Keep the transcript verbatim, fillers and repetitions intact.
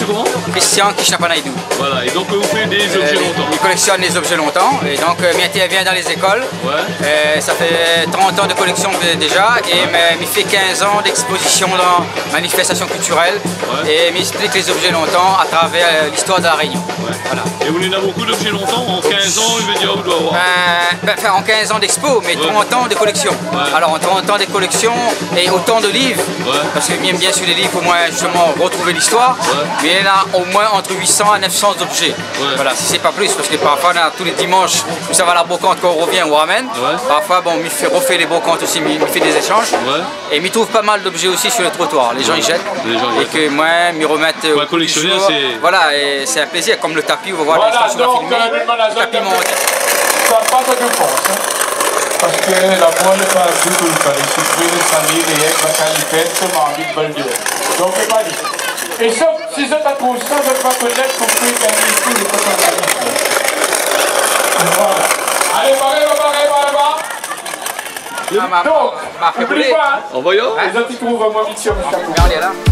Koman ? Christian Krishnappa Naidu. Voilà, é donk, euh, ou fé dé zobjé lontan. Euh, mi kolèksyone lé zobjé lontan, é donk, euh, mi intèrvien dan lé zékol. Ouais. Euh, sa fé trant an de kolèksyon, euh, déza, é mi, mi fé kinz an d'èkspozisyon dan manifèstasyon kiltirèl, ouais, é mi èksplik lé zobjé lontan atravèr, euh, listoir de La Rényon. Ouais. Voilà. É ou néna bonpé d'objé lontan, an kinz an, i vé dir, ou doi avoir... Euh, ben, anfin, an kinz an d'èkspo, mé, ouais, trant an de kolèksyon. Ouais. Alor, an trant an de kolèksyon é otan de liv, ouais, parske mi èm bien su lé liv pou moin, zistoman, rotrouv listoir. Ouais. Mé la, omoin ant uit san é nèf san d'objé. Ouais. Voilà, si sé pa plis, parske parfoi, la, tou lé dimansh, nou sava la brokant, kan nou rovien, nou ramèn. Ouais. Parfoi, bon, mi fé, rofé lé brokant osi, mi, mi fé dé zéshanj. Ouais. É mi trouv pa mal d'objé osi su le trotoir. Lé jan i zèt. Lé jan i zèt. É ke moin, mi romèt, euh, au goût du jour. Pou in kolèksyonèr, sé... Voilà, é sé in plézir. Konm le tapi, ou va voir, voilà, donk, euh, mi demann azot, sa pa sa ke pans, hein. Parske la boit lé pa ditou, lé pa lé sipré, lé salé, lé èg, la kalipèt, marmit, bol de... Donk, sé pa li. É sa, si zot la trouv sa, zot va konèt koman i gingn tou lé kopansyon. Voilà. Alé, paré, paré, paré, paré. Ah, ma, donk, ma, ma fé oubli pa, hein. Anvoy. Hein ? Lé zot i trouv amoin, Michel Moustakou. Regardez là.